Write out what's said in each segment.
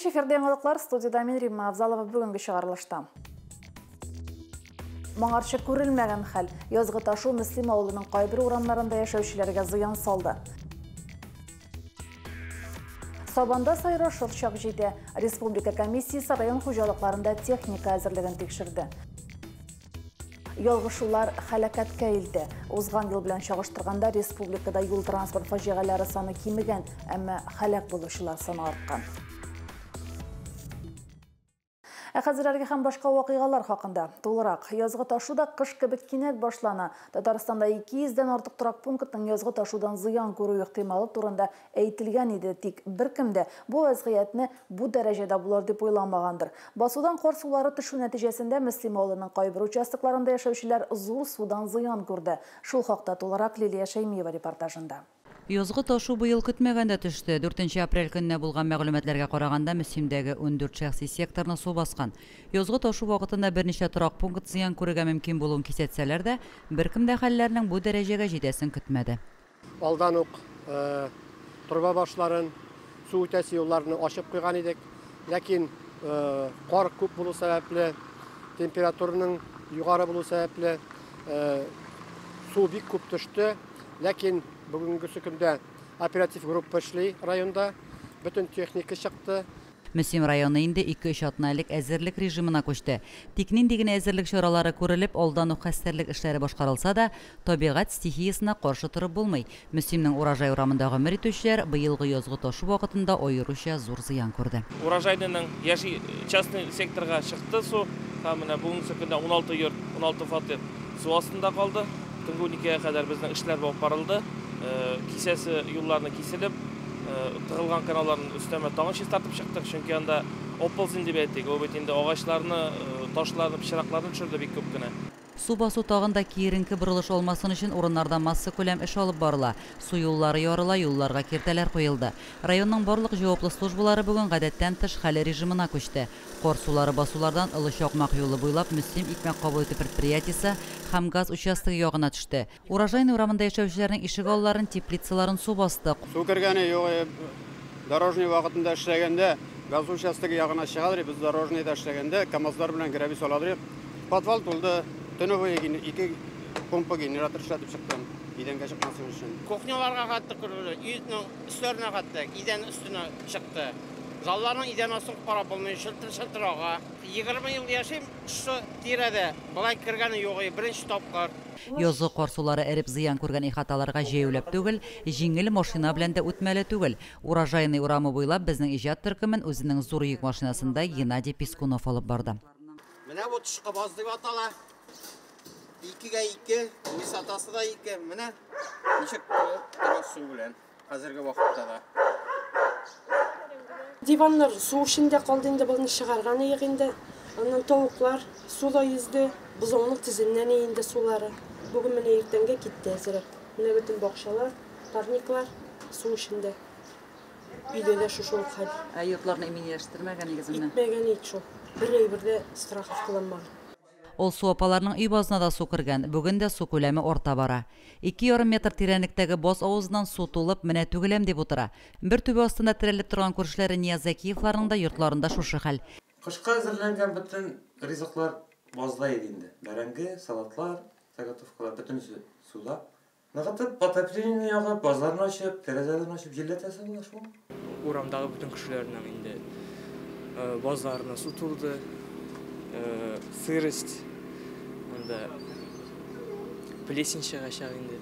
Кич, эфирда яңалыклар, студияда мин, Римма Авзалова. Бүгенге чыгарылышта. Моңарчы күрелмәгән хәл. Язгы ташу Мөслим авылының кайбер урамнарында яшәүчеләргә зыян салды. Сабанда сайрашыр чак җитә. Республика комиссиясе район хуҗалыкларында техника әзерлеген тикшерде. Ялгышулар һәлакәткә илтә. Узган ел белән чагыштырганда республикада юл-транспорт фаҗигаләре саны кимегән, әмма һәлак булучылар саны арткан. Ә хәзер әлеге һәм башка вакыйгалар хакында тулырак. Язгы ташу да кыш кебек кинәт башлана. Татарстанда 200 дән артык торак пунктның язгы ташудан зыян күрү ихтималы турында әйтелгән иде. Тик беркем дә бу вазгыятьне бу дәрәҗәдә булыр дип уйламагандыр. Басудан кар сулары төшү нәтиҗәсендә Мөслим авылының кайбер участокларында яшәүчеләр зур судан зыян күрде. Шул хакта тулырак Лилия Шәймиева репортажында. Язгы ташу быел көтмәгәндә төште. 4 апрель көненә булган мәгълүматларга караганда, Мөслимдәге 14 шәхси секторны су баскан. Язгы ташу вакытында берничә торак пункт зыян күрергә мөмкин булуын кисәтсәләр дә, беркем дә хәлләрнең бу дәрәҗәгә җитәсен көтмәде. Алдан ук торба башларын, су үтәсе юлларны ачып куйган идек. Ләкин кар күп булу сәбәпле, температураның югары булу сәбәпле, су бик күп төште. Ләкин бүгенге көндә оператив группа эшли районда, бөтен техника чыкты. Мөслим районы инде 2-3 атна элек әзерлек режимына күчте. Тик нинди генә әзерлек чаралары күрелеп, алдан ук хәстәрлек эшләре башкарылса да, табигать стихиясенә каршы торып булмый. Мөслимнең Урожай урамында гомер итүчеләр быелгы язгы ташу вакытында аеруча зур зыян күрде. Урожайның яши частный секторга чыкты су, һәм менә бүгенге көндә 16 йорт, 16 фатир су астында калды. Төнге 12-гә кадәр безнең эшләр алып барылды. Кисәсе юлларны киселеп, тыгылган каналларның өстәмә тагын чистартып чыктык, чөнки анда оползень дип әйтик, ул бит инде агачларны, ташларны, пычракларны төшерде бик күп кенә. Су басу тагын да киеренке борылыш алмасын өчен урыннарда масса күләм эш алып барыла. Су юллары ярыла, юлларга киртәләр куелды. Районның барлык җаваплы службалары бүген гадәттән тыш хәл режимына күчте. Кар сулары басулардан Олы Чакмак юлы буйлап Мөслим икмәк кабул итү предприятиесе һәм газ участогы ягына төште. Урожайный урамында яшәүчеләрнең ишек алларын, теплицаларын су басты. Су кергәне юк, дорожный вакытында эшләгәндә газ участогы ягына чыгалар, без дорожныйда эшләгәндә КАМАЗлар белән грабий салалар. Подвал тулды. Төне буе 2 помпа генератор эшләтеп чыктым, идәнгә чыкмасын өчен. Кухняларга каттык, өйнең өсләренә каттык, идән өстенә чыкты. Залларның идән астын карап булмый, шылтыр-шылтыр ага. 20 ел яшим шушы тирәдә, болай кергәне юк, беренче тапкыр. Язгы кар сулары эреп зыян күргән ихаталарга җәяүләп түгел, җиңел машина белән дә үтмәле түгел. Урожайный урамы буйлап безнең иҗат төркемен үзенең зур йөк машинасында Геннадий Пискунов алып барды. Менә бу тышкы баз дип атала. 2-гә 2, высотасы да 2. Менә ничек тулып тора су белән хәзерге вакытта да. Диваннар су эчендә калды инде, булны чыгарган идек инде. Аннан тавыклар суда йөзде, бозауның тезеннән инде сулары. Бүген менә иртәнгә китте әзерәк. Менә бөтен бакчалар, парниклар су эчендә. Өйдә дә шушы ук хәл. Ә йортларны иминләштермәгән нигезендә? Итмәгән ич шул. Бер әйбер дә страховкаланмаган. Ул су апаларның өй базына да су кергән, бүген дә су күләме арта бара. 2,5 метр тирәнлектәге баз авызыннан су тулып, менә түгеләм дип утыра. Бер түбә астында терәлеп торган күршеләре Нияз Зәкиевларның да йортларында шушы хәл. Кышка әзерләнгән бөтен ризыклар базда иде инде. Бәрәңге, салатлар, заготовкалар бөтенесе суда. Ныгытып, отопление ягып, базларны ачып, тәрәзәләрне ачып җилләтәсе була шул. Урамдагы бөтен кешеләрнең инде базларына су тулды. Сырость, анда плесень чыгачак инде.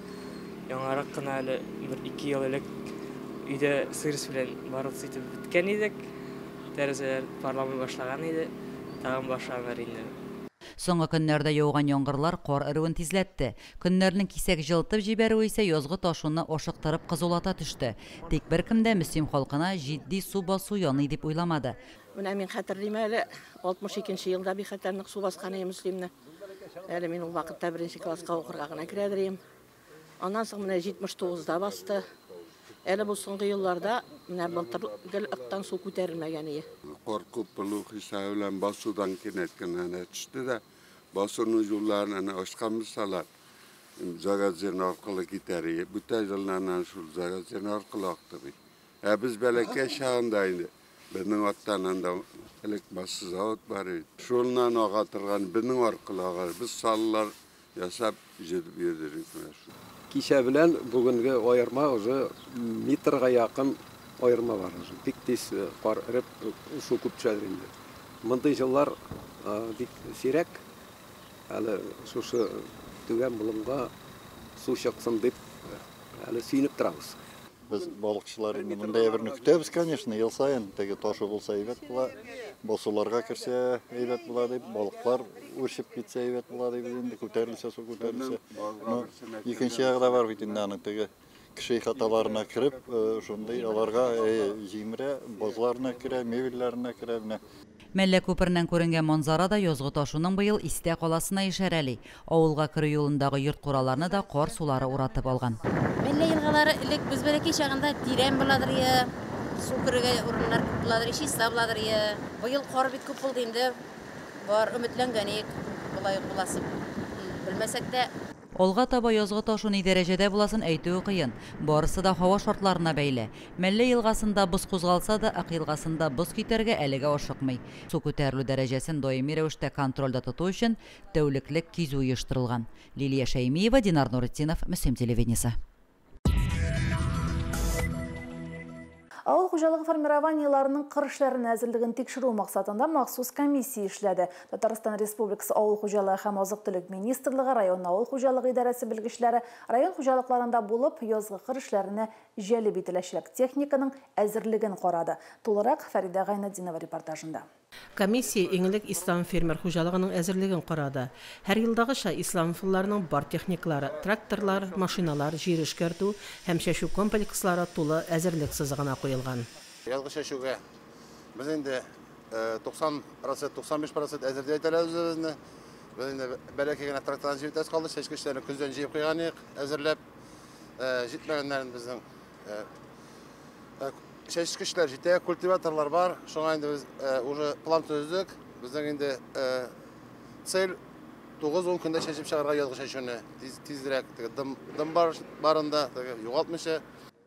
Яңарак кына әле бер 2 ел элек өйдә сырость белән барлык итеп беткән идек. Тәрәзәләр парламый башлаган иде, тагын башланыр инде. Соңгы көннәрдә яуган яңгырлар кар эрүен тизләтте. Көннәрнең кисәк җылытып җибәрүе исә язгы ташуны ашыктырып кызулата төште. Тик беркем дә Мөслим халкына җитди су басу яный дип уйламады. Менә мин хәтерлим әле, 62 елда бик хәтәр нык су баскан иде Мөслимне. Әле мин ул вакытта 1 класска укырга гына керәдер идем. Аннан соң менә 79-да басты. Әле бу соңгы елларда менә былтыр гел ыктан су күтәрелмәгән иде. Кар күп булу хисабы белән басудан кинәт кенә төште дә, басуның юлларын әнә ачкан булсалар, загазин аркылы китәр иде. Бүтән еллардан шул загазин аркылы акты бит. Ә без бәләкәй чагында инде Безнең арттан анда элек завод бар иде. Шуннан ага торган, безнең аркылы ага. Без саллар ясап җитеп йөрдек. Кичә белән бүгенге аерма уже метрга якын аерма бар. Бик тиз кар эреп, су күп төшәдер инде. Мондый еллар бик сирәк. Әле шушы түбән болынга су чыксын дип әле сөенеп торабыз. Без балыкчылар инде мондай берне көтәбез, конечно, ел саен. Теге ташу булса әйбәт була, басуларга керсә әйбәт була дип, балыклар үрчеп китсә әйбәт була дип инде күтәрелсә, су күтәрелсә. Но икенче ягы да бар бит инде аның, теге кеше хаталарына кереп, шундый аларга җимерә, базларына керә, мебельләренә керә менә. Мәллә күпереннән күренгән манзара да язгы ташуның быел истә каласына ишарәли. Авылга керү юлындагы йорт-кураларны да кар сулары уратып алган. Мәллә елгалары элек без бәләкәй чагында тирән буладыр я, су керергә урыннар күп буладыр, чиста буладыр я. Быел кар бик күп булды инде. Бар өметләнгән идек, болай ук буласы белмәсәк тә. Алга таба язгы ташу ни дәрәҗәдә буласын әйтүе кыен. Барысы да һава шартларына бәйле. Мәллә елгасында боз кузгалса да, Ык елгасында боз китәргә әлегә ашыкмый. Су күтәрелү дәрәҗәсен даими рәвештә контрольдә тоту өчен тәүлеклек кизү оештырылган. Лилия Шәймиева, Динар Нуретдинов, Мөслим телевидениесе. Авыл хуҗалыгы формированиеларының кыр эшләренә әзерлеген тикшерү максатында махсус комиссия эшләде. Татарстан Республикасы Авыл хуҗалыгы һәм азык-төлек министрлыгы, район авыл хуҗалыгы идарәсе белгечләре район хуҗалыкларында булып, язгы кыр эшләренә җәлеп ителәчәк техниканың әзерлеген карады. Тулырак Фәридә Гайнетдинова репортажында. Комиссия иң элек Ислам фермер хуҗалыгының әзерлеген карады. Һәр елдагыча исламовларның бар техникалары, тракторлар, машиналар, җир эшкәртү һәм чәчү комплекслары тулы әзерлек сызыгына куелган. Язгы чәчүгә без инде 90%, 95% әзер дип әйтә алабыз үзебезне. Без инде бәләкәй генә трактордан җибәртәсе калды, чәчкечләрне көздән җыеп куйган идек, әзерләп. Җитмәгәннәрен безнең чәчкечләр җитә, культиваторлар бар. Шуңа инде без уже план төздек. Безнең инде цель 9-10 көндә чәчеп чыгарга язгы чәчүне. Тизрәк, теге дым барында, теге югалтмыйча.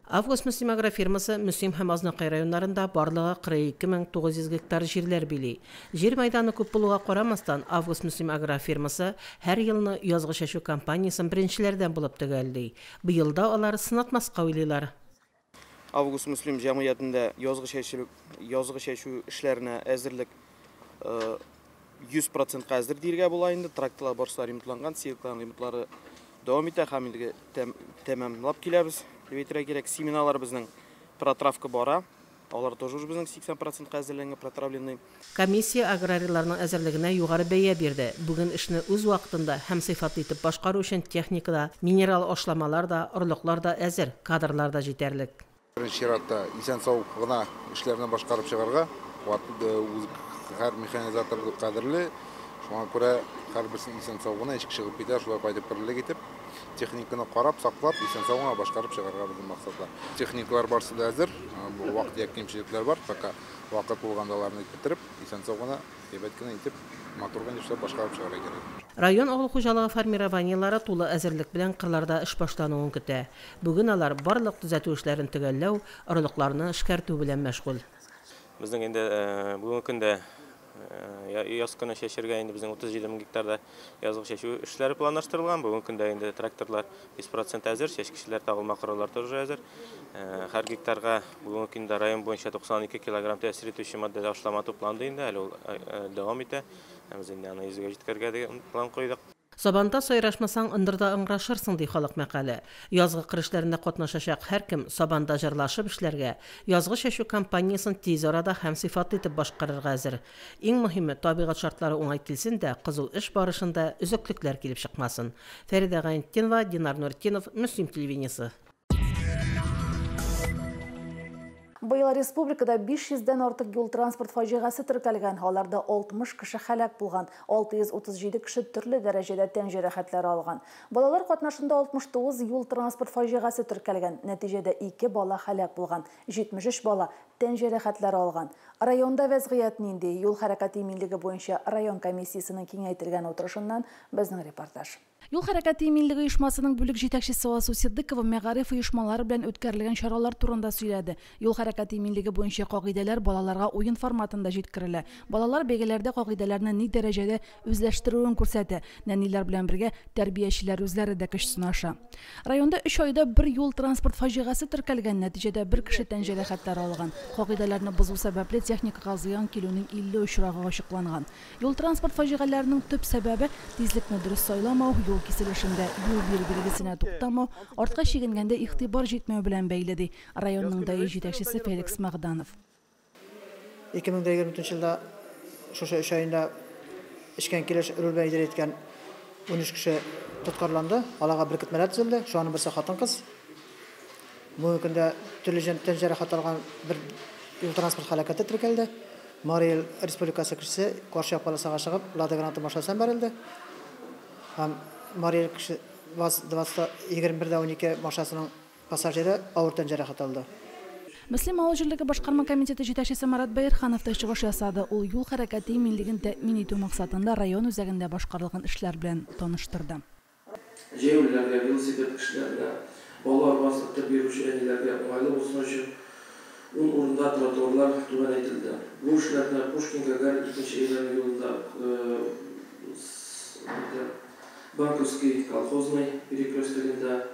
Август Мөслим агрофирмасы Мөслим һәм Азнакай районнарында барлыгы 42 900 гектар җирләр били. Җир мәйданы күп булуга карамастан, Август Мөслим агрофирмасы һәр елны язгы чәчү кампаниясен беренчеләрдән булып төгәлли. Быел да алар сынатмаска уйлыйлар. Август Мөслим җәмгыятендә язгы чәчү эшләренә әзерлек 100%-ка әзер диергә була инде. Тракторлар барысы ремонтланган, сеялкаларның ремонтлары дәвам итә һәм инде тәмамлап киләбез. Дип әйтергә кирәк, семиналар безнең протравка бара. Алар тоже уже безнең 80%-ка әзерләнгән, протравленный. Комиссия аграрийларның әзерлегенә югары бәя бирде. Бүген эшне үз вакытында һәм сыйфатлы итеп башкару өчен техникада, минерал ашламалар да, орлыклар да әзер, кадрлар да җитәрлек. Беренче чиратта исән-сау гына эшләрне башкарып чыгарга, һәр механизатор кадерле, шуңа күрә һәрберсен исән-сау гына ничек чыгып китә, шулай кайтып керерлек итеп, техниканы карап, саклап, исән-сау гына башкарып чыгарга безнең максатлар. Техникалар барысы да әзер, бу вак-төяк кимчелекләр бар, пока вакыт булганда аларны бетереп, исән-сау гына, әйбәт кенә итеп, матур гына эшләп башкарып чыгарга кирәк. Район авыл хуҗалыгы формированиелары тулы әзерлек белән кырларда эш башлануын көтә. Бүген алар барлык төзәтү эшләрен төгәлләү, орлыкларны эшкәртү белән мәшгуль. Безнең инде бүгенге көндә яз көне чәчергә инде безнең 37 мең гектарда язгы чәчү эшләре планлаштырылган. Бүгенге көндә инде тракторлар 100% әзер, чәчкечләр, тагылма кораллар тоже әзер. Һәр гектарга бүгенге көндә район буенча 92 килограмм тәэсир итүче матдә ашлама тупланды инде, әле ул дәвам итә. Без инде аны йөзгә җиткерергә дигән план куйдык. Сабанда сайрашмасаң, ындырда ыңгырашырсың, ди халык мәкале. Язгы кыр эшләрендә катнашачак һәркем сабанда җырлашып эшләргә, язгы чәчү кампаниясен тиз арада һәм сыйфатлы итеп башкарырга әзер. Иң мөһиме, табигать шартлары уңай килсен дә, кызу эш барышында өзеклекләр килеп чыкмасын. Фәридә Гайнетдинова, Динар Нуретдинов, Мөслим телевидениесе. Быел республикада 500-дән артык юл-транспорт фаҗигасе теркәлгән. Аларда 60 кеше һәлак булган, 637 кеше төрле дәрәҗәдә тән җәрәхәтләре алган. Балалар катнашында 69 юл-транспорт фаҗигасе теркәлгән. Нәтиҗәдә 2 бала һәлак булган, 73 бала тән җәрәхәтләре алган. Районда вәзгыять нинди? Юл хәрәкәте иминлеге буенча район комиссиясенең киңәйтелгән утырышыннан безнең репортаж. Юл хәрәкәте иминлеге оешмасының бүлек җитәкчесе Алсу Ситдыкова мәгариф оешмалары белән үткәрелгән чаралар турында сөйләде. Юл хәрәкәте иминлеге буенча кагыйдәләр балаларга уен форматында җиткерелә. Балалар бәйгеләрдә кагыйдәләрне ни дәрәҗәдә үзләштерүен күрсәтә. Нәниләр белән бергә тәрбиячеләр үзләре дә көч сынаша. Районда өч айда бер юл-транспорт фаҗигасе теркәлгән, нәтиҗәдә бер кеше тән җәрәхәтләре алган. Кагыйдәләрне бозу сәбәпле техникага зыян килүнең 50 очрагы ачыкланган. Юл-транспорт фаҗигаләренең төп сәбәбе, тизлекне дөрес сайламау, юл киселешендә юл бирү билгесенә туктамау, артка чигенгәндә игътибар җитмәү белән бәйле, ди районның ДАИ җитәкчесе Феликс Мәгъданов. 2024 елда шушы өч аенда эчкән килеш руль белән идарә иткән 13 кеше тоткарланды. Аларга беркетмәләр төзелде. Шуларның берсе хатын-кыз. Бүгенге көндә төрле тән җәрәхәте алган бер юл-транспорт һәлакәте теркәлде. Марий Эл Республикасы кешесе каршы як полосага чыгып, Лада Гранта машинасына бәрелде. Һәм Марий Эл кеше ВАЗ 21 12 машинасының пассажиры авыр тән җәрәхәте алды. Мөслим авыл җирлеге башкарма комитеты җитәкчесе Марат Бәйрханов та чыгыш ясады. Ул юл хәрәкәте иминлеген тәэмин итү максатында район үзәгендә башкарылган эшләр белән таныштырды. Җәяүлеләргә, велосипед кешеләренә, бала арбасы этеп йөрүче әниләргә уңайлы булсын өчен ун урында тротуарлар түбәнәйтелде. Бу эшләрне Пушкин, Гагарин икенче әйләнү юлында, Банковский, Колхозный перекрестогында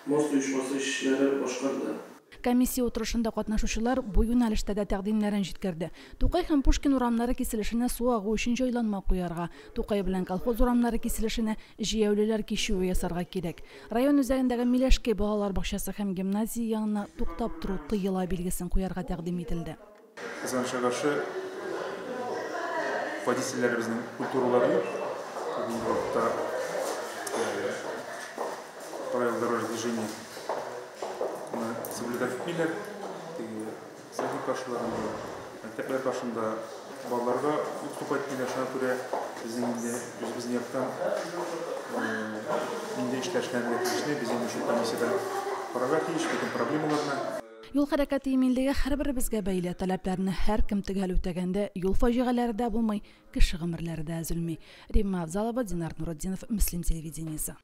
Мост оешмасы эшчеләре башкарды. Комиссия утырышында катнашучылар бу юнәлештә дә тәкъдимнәрен җиткерде. Тукай һәм Пушкин урамнары киселешенә су агу өчен җайланма куярга, Тукай белән Колхоз урамнары киселешенә җәяүлеләр кичүе ясарга кирәк. Район үзәгендәге Миләшкәй балалар бакчасы һәм гимназия янына туктап тору тыела билгесен куярга тәкъдим ителде. Кызганычка каршы, водительләребезнең культуралары юк. Бүгенге вакытта правила дорожного движения соблюдать итмиләр. Теге садик каршыларында, мәктәпләр каршында балаларга уступать итмиләр. Шуңа күрә безнең инде үзебезнең яктан нинди эшләр эшләнергә тиешле, без инде шул комиссиядә карарга тиеш бөтен проблемаларны. Юл хәрәкәте иминлеге һәрберебезгә бәйле. Таләпләрне һәркем төгәл үтәгәндә юл фаҗигаләре дә булмый, кеше гомерләре дә өзелми. Римма Авзалова, Динар Нуретдинов, Мөслим телевидениесе.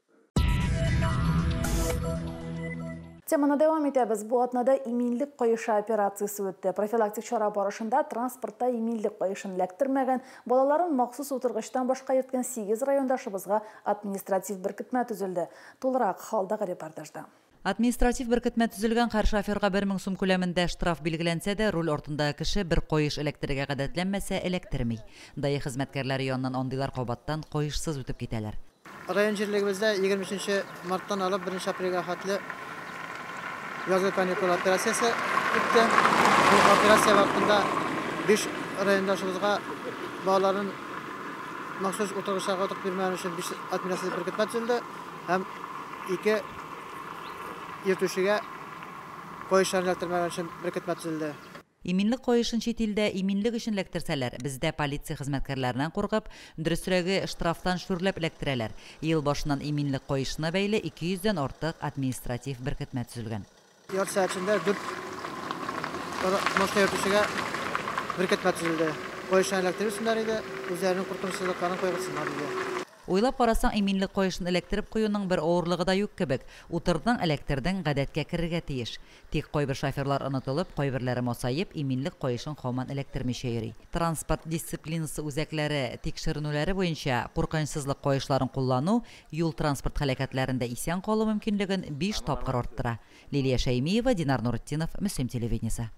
Теманы дәвам итәбез. Бу атнада иминлек каешы операциясе үтте. Профилактик чара барышында транспортта иминлек каешын эләктермәгән, балаларын махсус утыргычтан башка йөрткән 8 райондашыбызга административ беркетмә төзелде. Тулырак алдагы репортажда. Административ беркетмә төзелгән һәр шоферга 1000 сум күләмендә штраф билгеләнсә дә, руль артындагы кеше бер каеш эләктерергә гадәтләнмәсә, эләктерми. ДАИ хезмәткәрләре яныннан андыйлар кабаттан каешсыз үтеп китәләр. Район җирлегебездә 23 марттан алып 1 апрельгә хәтле язгы каникул операциясе үтте. Бу операция вакытында 5 райондашыбызга балаларын махсус утыргычларга утырып бирмәгән өчен 5 административ беркетмә төзелде һәм 2 йөртүчегә каешларын эләктермәгән өчен беркетмә төзелде. Иминлек каешын чит илдә иминлек өчен эләктерсәләр, бездә полиция хезмәткәрләреннән куркып, дөресрәге, штрафтан шүрләп эләктерәләр. Ел башыннан иминлек каешына бәйле 200 дән артык административ беркетмә төзелгән. Ярты сәгать эчендә 4 машина йөртүчегә беркетмә төзелде. Каешларын эләктермәсеннәр иде, үзләренең куркынычсызлыкларын кайгыртсыннар иде. Уйлап карасаң, иминлек каешын эләктереп куюның бер авырлыгы да юк кебек. Утырдың, эләктердең, гадәткә керергә тиеш. Тик кайбер шоферлар онытылып, кайберләре масаеп, иминлек каешын һаман эләктермичә йөри. Транспорт дисциплинасы үзәкләре тикшеренүләре буенча куркынычсызлык каешларын куллану юл-транспорт һәлакәтләрендә исән калу мөмкинлеген 5 тапкыр арттыра. Лилия Шәймиева, Динар Нуретдинов, Мөслим телевидениесе.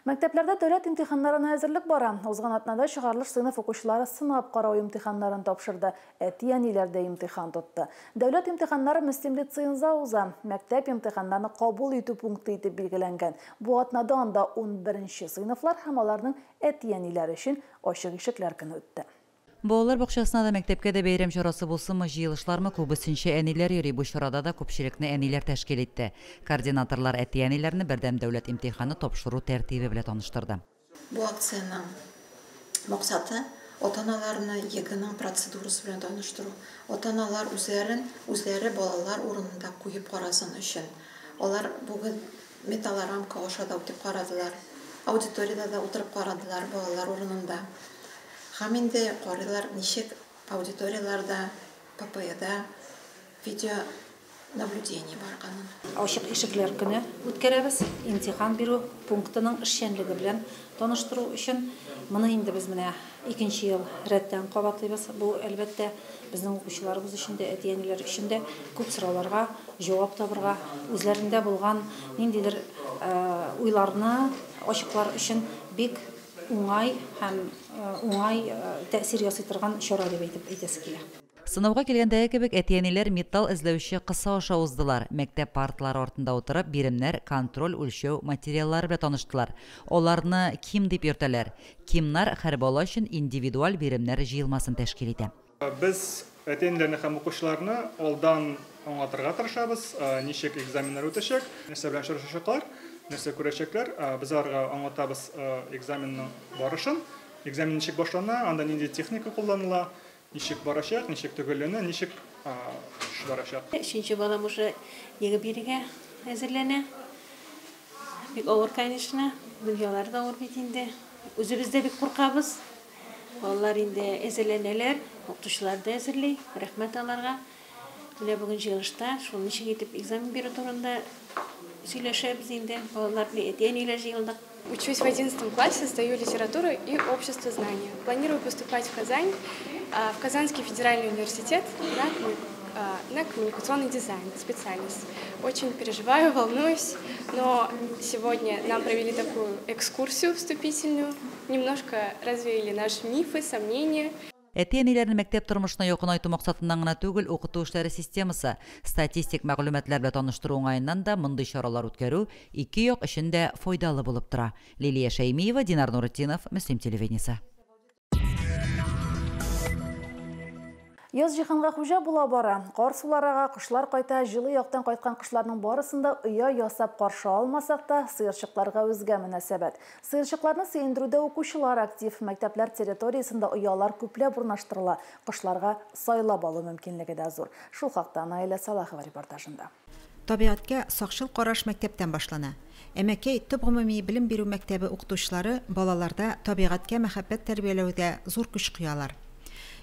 Мәктәпләрдә дәүләт имтиханнарына әзерлек бара. Узган атнада чыгарылыш сыйныф укучылары сынап карау имтиханнарын тапшырды. Әти-әниләр дә имтихан тотты. Дәүләт имтиханнары Мөслим лицеенда уза. Мәктәп имтиханнарны кабул итү пункты итеп билгеләнгән. Бу атнада анда 11 сыйныфлар һәм аларның әти-әниләре өчен ачык ишекләр көне үтте. Балалар бакчасына да, мәктәпкә дә бәйрәм чарасы булсынмы, җыелышлармы, күбесенчә әниләр йөри. Бу чарада да күпчелекне әниләр тәшкил итте. Координаторлар әти-әниләрне бердәм дәүләт имтиханы тапшыру тәртибе белән таныштырды. Бу акциянең максаты ата-аналарны ЕГЭның процедурасы белән таныштыру. Ата-аналар үзләрен үзләре балалар урынында куеп карасын өчен. Алар бүген металлорамка аша да үтеп карадылар. Аудиториядә дә утырып карадылар балалар урынында. Һәм инде карыйлар, ничек Аудиторияләрдә, ППЭда видеонаблюдение барганын. Ачык ишекләр көне үткәрәбез. Имтихан бирү пунктының эшчәнлеге белән таныштыру өчен. Моны инде без менә икенче ел рәттән кабатлыйбыз. Бу, әлбәттә, безнең укучыларыбыз өчен дә, әти-әниләр өчен дә күп сорауларга җавап табырга, үзләрендә булган ниндидер уйларны ачыклар өчен бик уңай һәм уңай тәэсир ясый торган чара дип әйтеп әйтәсе килә. Сынауга килгәндәге кебек, әти-әниләр металл эзләүче кыса аша уздылар. Мәктәп парталары артында утырып, биремнәр, контроль үлчәү материаллары белән таныштылар. Аларны КИМ дип йөртәләр. КИМнар һәр бала өчен индивидуаль биремнәр җыелмасын тәшкил итә. Без әти-әниләрне һәм укучыларны алдан аңлатырга тырышабыз, ничек экзаменнар үтәчәк, нәрсә белән очрашачаклар, нәрсә күрәчәкләр. Без аларга аңлатабыз экзаменның барышын, экзамен ничек башлана, анда нинди техника кулланыла, ничек барачак, ничек төгәлләнә, ничек эш барачак. Өченче балам уже ЕГЭ бирергә әзерләнә. Бик авыр, конечно, дөньялар да авыр бит инде. Үзебез дә бик куркабыз. Балалар инде әзерләнәләр, укытучылар да әзерли. Рәхмәт аларга. Менә бүген җыелышта шул ничек итеп экзамен бирү турында сөйләшәбез инде. Балалар белән әти-әниләр җыелдык. Учусь в 11 классе, сдаю литературу и общество знания. Планирую поступать в Казань, в Казанский федеральный университет на коммуникационный дизайн, специальность. Очень переживаю, волнуюсь, но сегодня нам провели такую экскурсию вступительную, немножко развеяли наши мифы, сомнения. Әти-әниләрне мәктәп тормышына якынайту максатыннан гына түгел, укыту эшләре системасы, статистик мәгълүматлар белән таныштыру уңаеннан да мондый чаралар үткәрү ике як өчен дә файдалы булып тора. Лилия Шәймиева, Динар Нуретдинов, Мөслим телевидениесе. Яз җиһанга хуҗа була бара. Кар суларага кошлар кайта, җылы яктан кайткан кошларның барысын да оя ясап каршы алмасак та, сыерчыкларга үзгә мөнәсәбәт. Сыерчыкларны сөендерүдә укучылар актив. Мәктәпләр территориясендә оялар күпләп урнаштырыла. Кошларга сайлап алу мөмкинлеге дә зур. Шул хакта Наилә Салахова репортажында. Табигатькә сакчыл караш мәктәптән башлана. Әмәкәй төп гомуми белем бирү мәктәбе укытучылары балаларда табигатькә мәхәббәт тәрбияләүдә зур көч куялар.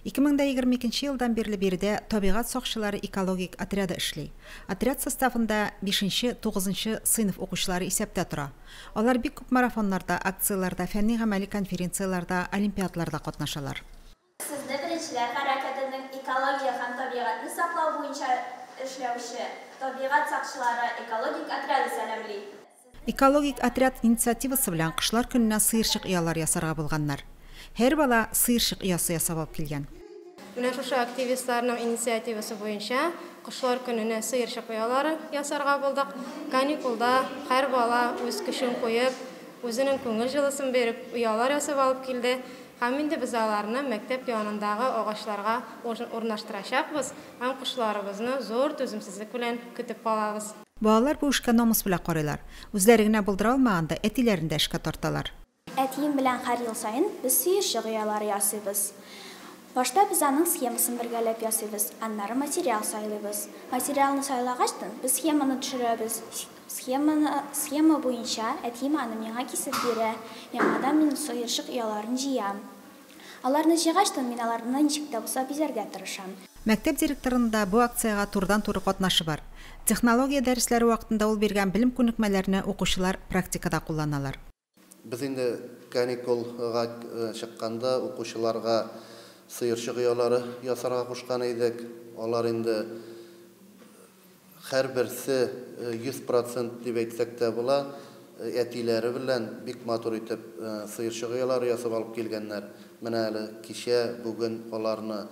2022 елдан бирле биредә табигать сакчылары экологик отряды эшли. Отряд составында 5-9 сыйныф укучылары исәптә тора. Алар бик күп марафоннарда, акцияләрдә, фәнни-гамәли конференцияләрдә, олимпиадаларда катнашалар. Сезне беренчеләр хәрәкәтенең экология һәм табигатьне саклау буенча эшләүче табигать сакчылары экологик отряды сәламли. Экологик отряд инициативасы белән кошлар көненә сыерчык оялар ясарга булганнар. Һәр бала сыерчык оясы ясап алып килгән. Менә шушы активистларның инициативасы буенча кошлар көненә сыерчык оялары ясарга булдык. Каникулда һәр бала үз көчен куеп, үзенең күңел җылысын биреп оялар ясап алып килде. Һәм инде без аларны мәктәп янындагы агачларга урнаштырачакбыз һәм кошларыбызны зур түземсезлек белән көтеп калабыз. Балалар бу эшкә намус белән карыйлар. Үзләре генә булдыра алмаганда әтиләрен дә эшкә тарталар. Әтием белән һәр ел саен без сыерчык оялары ясыйбыз. Башта без аның схемасын бергәләп ясыйбыз, аннары материал сайлыйбыз. Материалны сайлагачтан без схеманы төшерәбез. Схема буенча әтием аны миңа кисеп бирә. Яңадан мин сыерчык ояларын җыям. Аларны җыйгачтан мин аларны ничек тә булса бизәргә тырышам. Мәктәп директорының да бу акциягә турыдан-туры катнашы бар. Технология дәресләре вакытында ул биргән белем күнекмәләрне укучылар практикада кулланалар. Без инде каникулга чыкканда укучыларга сыерчык оялары ясарга кушкан идек. Алар инде һәрберсе 100% дип әйтсәк тә була, әтиләре белән бик матур итеп сыерчык оялары ясап алып килгәннәр. Менә әле кичә, бүген аларны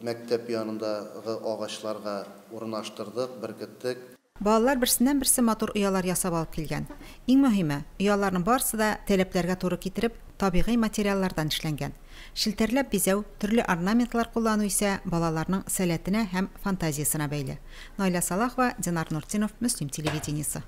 мәктәп янындагы агачларга урнаштырдык, беркеттек. Балалар берсеннән берсе матур оялар ясап алып килгән. Иң мөһиме, ояларның барысы да таләпләргә туры китереп, табигый материаллардан эшләнгән. Шелтәрләп бизәү, төрле орнаментлар куллану исә балаларның сәләтенә һәм фантазиясенә бәйле. Наилә Салахова, Динар Нуртдинов, Мөслим телевидениесе.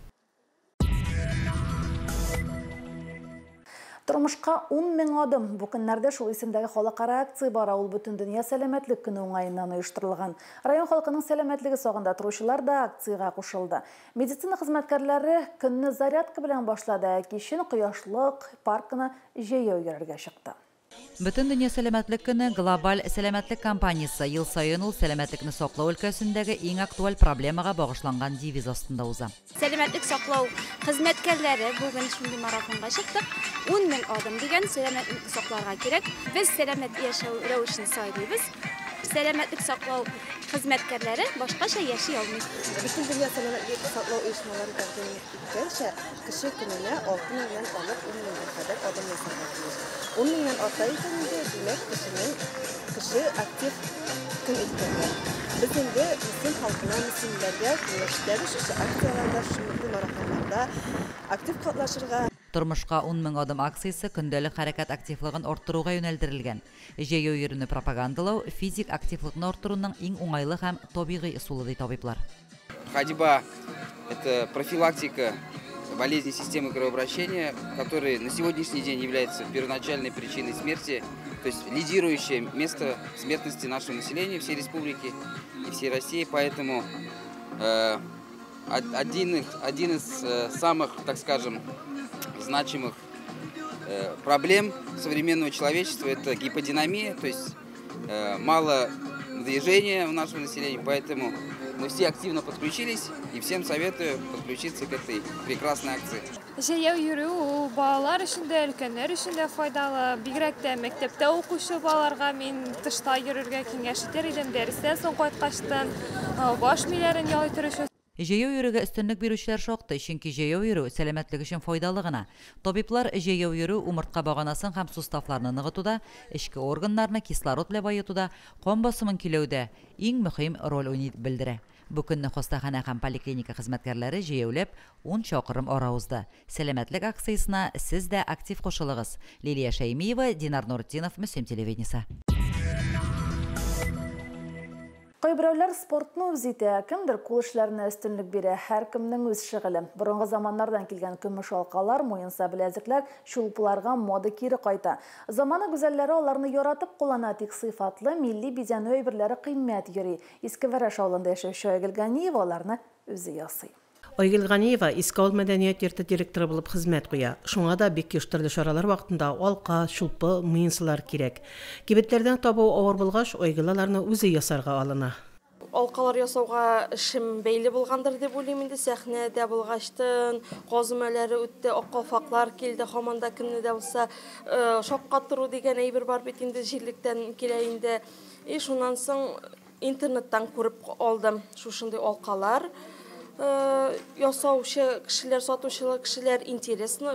Тормышка 10 000 адым. Бу көннәрдә шул исемдәге халыкара акция бара. Ул бөтен дөнья сәламәтлек көне уңаеннан оештырылган. Район халкының сәламәтлеге сагында торучылар да акциягә кушылды. Медицина хезмәткәрләре көнне зарядка белән башлады, ә кичен Кояшлык паркына җәяү йөрергә чыкты. Бөтендөнья сәламәтлек көне глобаль сәламәтлек кампаниясе. Ел саен ул сәламәтлекне саклау өлкәсендәге иң актуаль проблемага багышланган девиз астында уза. Сәламәтлек саклау хезмәткәрләре бүген шундый марафонга чыктык. 10 мең адым дигән сәламәтлекне сакларга кирәк. Без сәламәт яшәү рәвешен сайлыйбыз. Сәламәтлек саклау хезмәткәрләре башкача яши алмый. Бөтендөнья сәламәтлек саклау оешмалары тәкъдим иткәнчә, кеше көненә 6 меңнән алып 10 меңгә кадәр адым ясарга тиеш. 10 меңнән арта икән инде, димәк, кешенең кеше актив көн иткәндә. Без инде Мөслим халкына, мөслимләргә киңәш итәбез шушы акцияләрдә, шушы марафоннарда актив катнашырга. Тормышка 10 мең адым акциясе көндәлек хәрәкәт активлыгын арттыруга юнәлдерелгән. Җәяү йөрүне пропагандалау физик активлыкны арттыруның иң уңайлы һәм табигый ысулы, ди табиблар. Ходьба – это профилактика болезни системы кровообращения, которые на сегодняшний день являются первоначальной причиной смерти, то есть лидирующее место смертности нашего населения всей республики и всей России. Поэтому один из самых, так скажем, значимых проблем современного человечества – это гиподинамия, то есть мало движения у нашего населения, поэтому мы все активно подключились и всем советую подключиться к этой прекрасной акции. Җәяү йөрү ул балалар өчен дә, өлкәннәр өчен дә файдалы. Бигрәк тә мәктәптә укучы балаларга мин тышта йөрергә киңәш итәр идем. Дәрестән соң кайткачтан баш миләрен ял итер өчен. Җәяү йөрүгә өстенлек бирүчеләр шактый, чөнки җәяү йөрү сәламәтлек өчен файдалы гына. Табиблар җәяү йөрү умыртка баганасын һәм суставларны ныгытуда, эчке органнарны кислород белән баетуда, кан басымын көйләүдә иң мөһим роль уйный дип белдерә. Бу көнне хастаханә һәм поликлиника хезмәткәрләре җәяүләп 10 чакрым ара узды. Сәламәтлек акциясенә сез дә актив кушылыгыз. Лилия Шәймиева, Динар Нуртдинов, Мөслим телевидениесе. Кайберәүләр спортны үз итә, кемдер кул эшләренә өстенлек бирә, һәркемнең үз шөгыле. Борынгы заманнардан килгән көмеш алкалар, муенса беләзекләр, чулпыларга мода кире кайта. Замана гүзәлләре аларны яратып куллана, тик сыйфатлы милли бизәнү әйберләре кыйммәт йөри. Иске Вәрәш авылында яшәүче Айгөл Ганиева аларны үзе ясый. Айгөл Ганиева Иске авыл мәдәният йорты директоры булып хезмәт куя. Шуңа да бик еш төрле чаралар вакытында алка, чулпы, муенсалар кирәк. Кибетләрдән табу авыр булгач, Айгөл аларны үзе ясарга алына. Алкалар ясауга эшем бәйле булгандыр дип уйлыйм инде. Сәхнәдә булгачтын, каз өмәләре үтте, ак калфаклар килде, һаман да кемне дә булса шаккатыру дигән әйбер бар бит инде, җирлектән килә инде. И шуннан соң интернеттан күреп алдым шушындый алкалар. Ясаучы кешеләр, сатучы кешеләр интересно,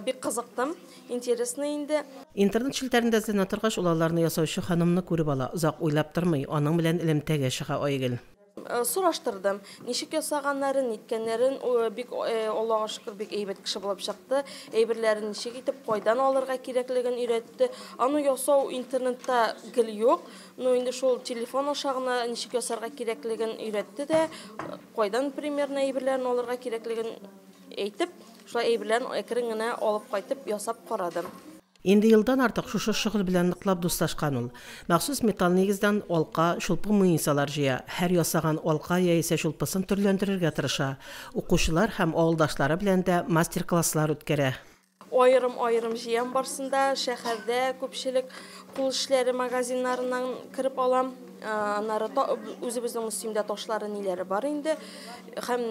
бик кызыктым, интересно инде. Интернет челтәрендә эзләнә торгач, ул аларны ясаучы ханымны күреп ала. Озак уйлап тормый, аның белән элемтәгә чыга Айгөл. Сораштырдым, ничек ясаганнарын, ниткәннәрен, бик Аллага шөкер, бик әйбәт кеше булып чыкты. Әйберләрен ничек итеп, кайдан алырга кирәклеген өйрәтте. Аны ясау интернетта гел юк, но инде шул телефон аша гына ничек ясарга кирәклеген өйрәтте дә, кайдан примерно әйберләрен алырга кирәклеген әйтеп, шулай әйберләрен әкрен генә алып кайтып ясап карадым. Инде елдан артык шушы шөгыль белән ныклап дуслашкан ул. Махсус металл нигездән алка, чулпы муенсалар җыя. Һәр ясаган алка яисә чулпысын төрләндерергә тырыша. Укучылар һәм авылдашлары белән дә мастер-класслар үткәрә. Аерым-аерым җыям барсында шәһәрдә күпчелек кул эшләре магазиннарыннан кереп алам. Аннары үзебезнең Мөслимдә ташлары ниләре бар инде. Һәм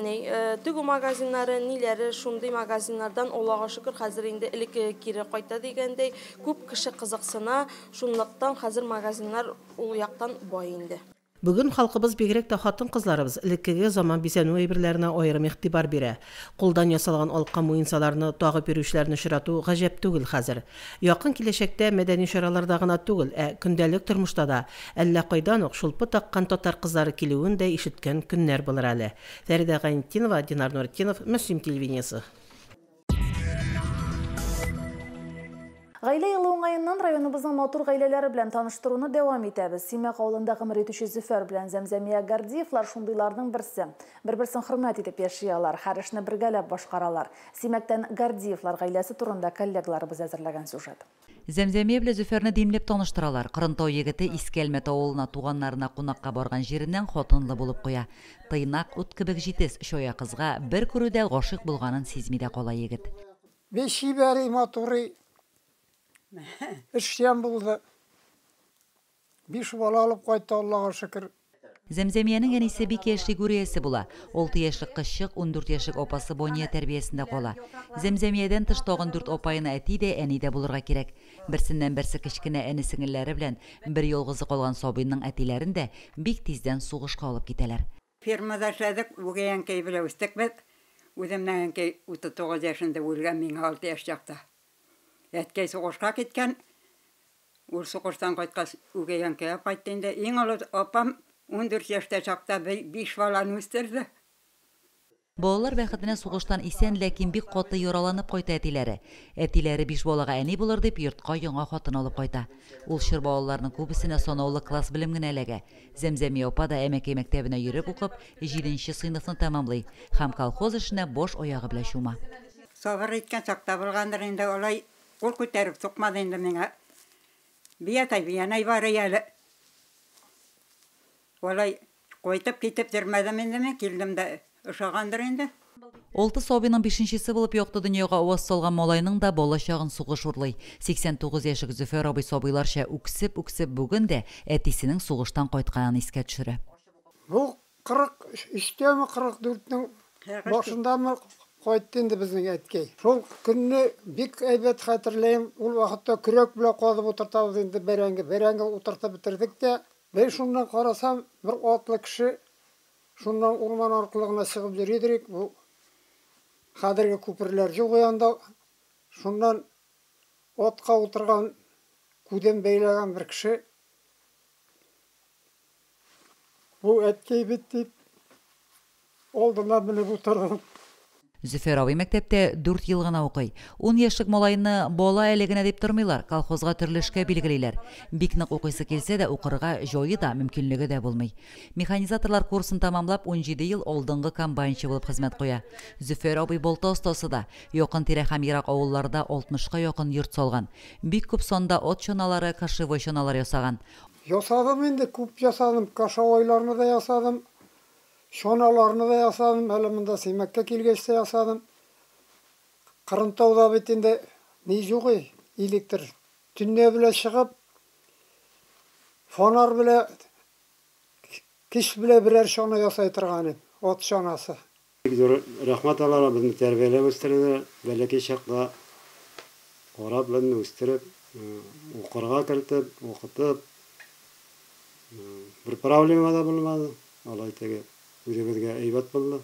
тегү магазиннары, ниләре шундый магазиннардан Аллага шөкер хәзер инде элекке кире кайта дигәндәй күп кеше кызыксына, шунлыктан хәзер магазиннар ул яктан бай инде. Бүген халкыбыз, бигрәк тә хатын-кызларыбыз, элеккеге заман бизәнү әйберләренә аерым игътибар бирә. Кулдан ясалган алка муенсаларны тагып йөрүчеләрне очрату гаҗәп түгел хәзер. Якын киләчәктә мәдәни чараларда гына түгел, ә көндәлек тормышта да әллә кайдан ук чулпы таккан татар кызлары килүен дә ишеткән көннәр булыр әле. Фәридә Гайнетдинова, Динар Нуртдинов, Мөслим телевидениесе. Гаилә елы уңаеннан районыбызның матур гаиләләре белән таныштыруны дәвам итәбез. Симәк авылында гомер итүче Зөфәр белән Зәмзәмия Гордиевлар шундыйларның берсе. Бер-берсен хөрмәт итеп яши алар, һәр эшне бергәләп башкаралар. Симәктән Гордиевлар гаиләсе турында коллегаларыбыз әзерләгән сюжет. Зәмзәмия белән Зөфәрне димләп таныштыралар. Кырынтау егете Иске Әлмәт авылына туганнарына кунакка барган җиреннән хатынлы булып куя. Тыйнак, ут кебек җитез, чая кызга бер күрүдә гашыйк булганын сизми дә кала егет. Бик чибәр, матур. Эшчән булды. 5 бала алып кайтты, Аллага шөкер. Зәмзәмиянең әнисе бик яшьли гүр иясе була. 6 яшьлек кызчык 14 яшьлек апасы Бония тәрбиясендә кала. Зәмзәмиядән тыш тагын 4 апаена әти дә, әни дә булырга кирәк. Берсеннән-берсе кечкенә әне-сеңелләре белән бер ялгызы калган сабыйның әтиләрен дә бик тиздән сугышка алып китәләр. Фермада эшләдек, үгәй әнкәй белән үстек без. Үземнең әнкәй 39 яшендә үлгән, миңа 6 яшь чакта. Әткәй сугышка киткән. Ул сугыштан кайткач, үгәй әнкәй кайтты инде. Иң олы апам 14 яшьтә чакта 5 баланы үстерде. Балалар бәхетенә сугыштан исән, ләкин бик каты яраланып кайта әтиләре. Әтиләре 5 балага әни булыр дип йортка яңа хатын алып кайта. Ул чор балаларының күбесенә санаулы класс белем генә эләгә. Зәмзәмия апа да Әмәкәй мәктәбенә йөреп укып, 7нче сыйныфны тәмамлый һәм колхоз эшенә баш аягы белән чума. Сабыр иткән чакта булгандыр инде, алай кул күтәреп сукмады инде миңа. Биятай, биянай бар әле. Алай кайтып китеп йөрмәдем инде мин, килдем дә ошагандыр инде. 6 сабыйның 5-нчесе булып якты дөньяга аваз салган малайның да бала чагын сугыш урлый. 89 яшьлек Зөфәр абый сабыйларча үксеп-үксеп бүген дә әтисенең сугыштан кайтканын искә төшерә. Бу 43-тәме, 44-нең башындамы кайтты инде безнең әткәй. Шул көнне бик әйбәт хәтерләйм. Ул вакытта көрәк белән казып утыртабыз инде бәрәңге. Бәрәңге утыртып бетердек тә, бер шуннан карасам, бер атлы кеше шуннан урман аркылы гына чыгып йөри идек. Бу хәзерге күперләр юк янда. Шуннан атка утырган, күден бәйләгән бер кеше бу әткәй бит дип алдына менеп утырдым. Зөфәр абый мәктәптә 4 ел гына укый. 10 яшьлек малайны бала әле генә дип тормыйлар, колхозга төрле эшкә билгелиләр. Бик нык укыйсы килсә дә укырга җае да, мөмкинлеге дә булмый. Механизаторлар курсын тәмамлап 17 ел алдынгы комбайнчы булып хезмәт куя. Зөфәр абый балта остасы да, якын тирә һәм ерак авылларда 60-ка якын йорт салган. Бик күп санда ат чаналары, кошевой чаналар ясаган. Ясадым инде, күп ясадым, кошевойларны да ясадым. Чаналарны да ясадым, әле монда Симәккә килгәч тә ясадым. Кырынтауда бит инде ни юк электр. Төнлә белән чыгып, фонарь белән, кич белән берәр чана ясай торган идем, ат чанасы. Бик зур рәхмәт аларга, безне тәрбияләп үстерделәр. Бәләкәй чакта карап безне үстереп, укырга кертеп, укытып, бер проблема да булмады. Алай теге үзебезгә әйбәт булды.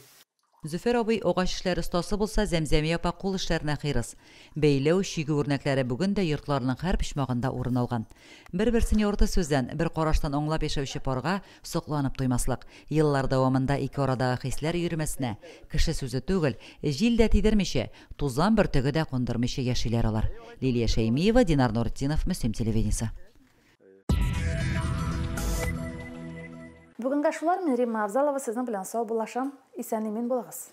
Зөфәр абый агач эшләре остасы булса, Зәмзәмия апа кул эшләренә хирыс. Бәйләү, чигү үрнәкләре бүген дә йортларның һәр почмагында урын алган. Бер-берсен ярты сүздән, бер караштан аңлап яшәүче парга сокланып туймаслык. Еллар дәвамында ике арадагы хисләр йөрмәсенә, кеше сүзе түгел, җил дә тидермичә, тузан бөртеге дә кундырмыйча яшиләр алар. Лилия Шәймиева, Динар Нуртдинов, Мөслим телевидениесе. Бүгенгә шулар, мин Римма Авзалова сезнең белән саубуллашам. Исән-имин булыгыз.